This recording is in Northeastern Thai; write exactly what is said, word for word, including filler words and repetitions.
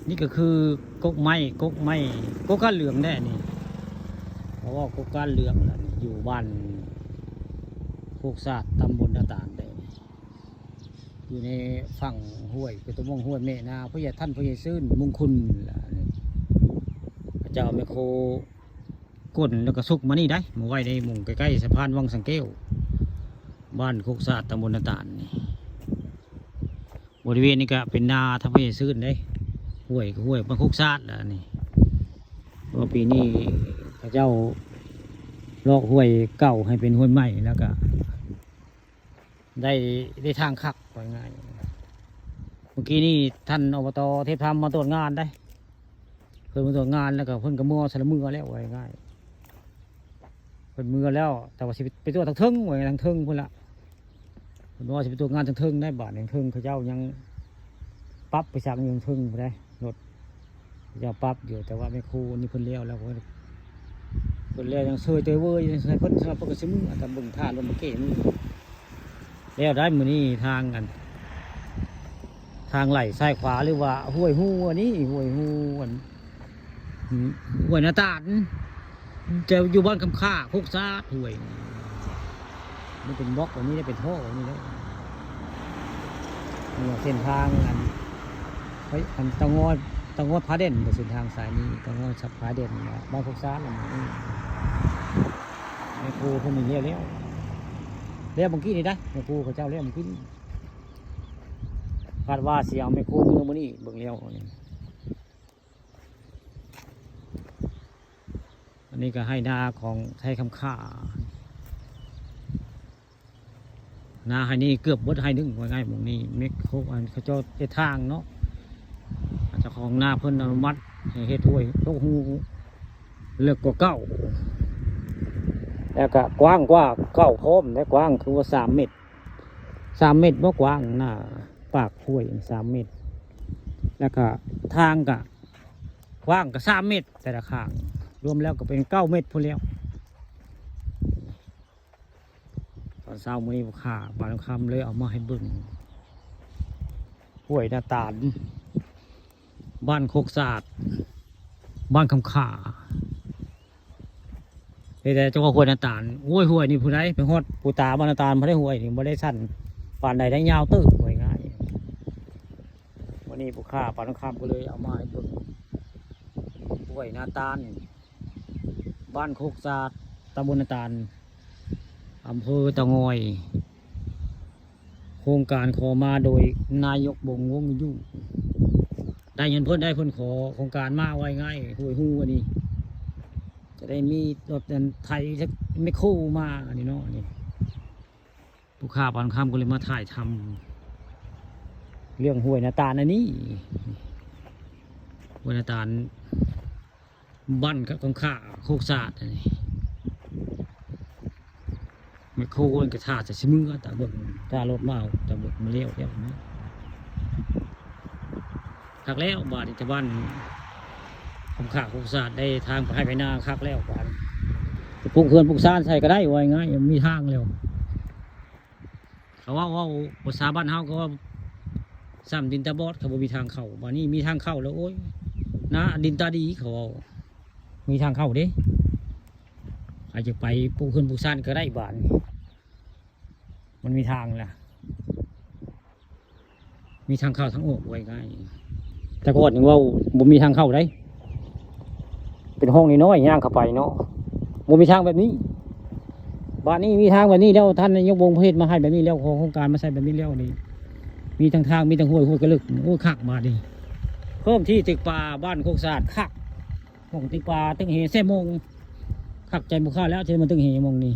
นี่ก็คือกกไม้ กกไม้ กกก้านเหลืองแน่นี่ เพราะว่ากกก้านเหลืองล่ะนี่ อยู่บ้านโคกสาด ตำบลนาตาลแน่นี่ อยู่ในฝั่งห้วย คือตะม่วงห้วยแม่นา พ่อใหญ่ท่าน พ่อใหญ่ซื่น มงคุณล่ะนี่ เขาเจ้าเอาแมคโคร ก้นแล้วก็ซุกมานี่ได้ มาไว้ในหม่องใกล้ๆสะพานวังสังแก้ว บ้านโคกสาด ตำบลนาตาลนี่ บริเวณนี้ก็เป็นนาท่านพ่อใหญ่ซื่นเด้ ห้วยก็ห้วยบ้านโคกสาดแล้วนี่ เพราะปีนี้เขาเจ้าลอกห้วยเก่าให้เป็นห้วยใหม่แล้วก็ ได้ ได้ทางคัก ว่าง่าย เมื่อกี้นี่ท่าน อบต เทพธรรมมาตรวจงานได้ เพิ่นมาตรวจงานแล้วก็เพิ่นก็เมือสารเมือแล้ว ว่าง่าย เพิ่นเมือแล้ว แต่ว่าสิไปตรวจทางเทิง ว่าทางเทิงพุ่นละ เพิ่นว่าสิไปตรวจงานทางเทิงได้ บาดทางเทิงเขาเจ้ายังปรับไปสั่งอยู่ทางเทิงบ่ได้ รถเขาเจ้าปรับอยู่ แต่ว่าแม่ครูนี่เพิ่นแล้ว แล้วเพิ่น เพิ่นแล้วยังเซยเตยเว้ย ยังใส่เพิ่นสำหรับเพิ่นก็สิมือ แต่เบิ่งท่ารถมาเก๋มือ แล้วได้มื้อนี้ทางกัน ทางไหลซ้ายขวา หรือว่าห้วยฮูอันนี้ ห้วยฮูอัน อืม ห้วยนาตาล จะอยู่บ้านคำค่า โคกสาด ห้วย มันเป็นบล็อกอันนี้ได้ เป็นท่ออันนี้ได้ นี่เส้นทางอัน เฮ้ย อันเตางอย เตางอยผาเด่น เส้นทางสายนี้ เตางอยสับผาเด่นนะ บ้านโคกสาด แม่ครูเพิ่นนี่แล้ว แล้ว แล้วเมื่อกี้นี่ได้ แม่ครูเขาเจ้าแล้วเมื่อกี้นี่ คาดว่าสิเอาแม่ครูเมือมื้อนี้ เบิ่งแล้วนี่ อันนี้ก็ไฮ่นาของไทยคำค่า นาไฮ่นี่เกือบเบิดไฮ่หนึ่ง ว่าง่าย หม่องนี้ แมคโครอันเขาเจ้าเฮ็ดทางเนาะ เจ้าของนาเพิ่นอนุมัติให้เฮ็ดห้วยตกฮู เลิกกว่าเก่า แล้วก็กว้างกว่าเก่าพร้อม และกว้างคือว่าสามเมตร สามเมตรบ่ กว้างหน้าปากห้วยสามเมตร แล้วก็ทางก็กว้างก็สามเมตร แต่ละข้าง รวมแล้วก็เป็นเก้าเมตรพู้นแล้ว ตอนเช้ามื้อนี้พ่อค้าบ้านคำเลยเอามาให้เบิ่ง ห้วยนาตาล บ้านโคกสาด บ้านคำค่า เฮ็ดแต่เจ้าของห้วยนาตาล โอ้ย ห้วยนี่ผู้ใดไปฮอดปูตาบ้านนาตาล บ่ได้ห้วยนี่ บ่ได้สั้นปานใด ได้ยาวเติบ ว่าง่าย วันนี้พ่อค้าบ้านคำก็เลยเอามาให้เบิ่ง ห้วยนาตาล บ้านโคกสาด ตำบลนาตาล อำเภอเตางอย โครงการขอมาโดยนายกบง วงอยู่ ได้เงินเพิ่น ได้เพิ่นขอโครงการมา ว่าง่าย ห้วยฮูอันนี้ จะได้มีรถไถแมคโครมา อันนี้เนาะ นี่ พ่อค้าบ้านคำก็เลยมาถ่ายทำเรื่องห้วยนาตาลอันนี้ ห้วยนาตาล บ้านคำค่า โคกสาดอันนี้ แมคโครมันก็ถ่าจะสิมือ แต่เบิ่ง ถ้ารถมาเอา แต่เบิ่งมาแล้วแล้วนะ คักแล้ว บาดนี้ชาวบ้านคำค่า โคกสาด ได้ทางไปไฮ่ไปนาคักแล้ว บาดนี้ปลูกเฮือนปลูกซานใส่ก็ได้ ว่าง่าย มีทางแล้ว เขาว่า เว้าภาษาบ้านเฮาก็ว่า ซ้ำดินตาบอด เขาบ่มีทางเข้า บาดนี้มีทางเข้าแล้ว โอ้ย นาดินตาดี เขาเว้า มีทางเข้าเด้ ใครจะไปปลูกเฮือนปลูกซานก็ได้ บาดนี้ มันมีทางแล้ว มีทางเข้าทางออก ว่าง่าย แต่ก่อนยังเว้าบ่มีทางเข้าได้ เป็นห้องน้อยๆ ย่างเข้าไปเนาะ บ่มีทางแบบนี้ บาดนี้มีทางแบบนี้แล้ว ท่านนายกบงเพิ่นเฮ็ดมาให้แบบนี้แล้ว ขอโครงการมาใส่แบบนี้แล้วนี่ มีทั้งทาง มีทั้งห้วย ห้วยก็ลึก โอ้ย คัก บาดนี้ เพิ่มที่ตึกป่าบ้านโคกสาด คัก หม่องตึกป่าตึกเฮแซ่โมง คักใจพ่อค้าแล้ว ที่มาตึกเฮหม่องนี้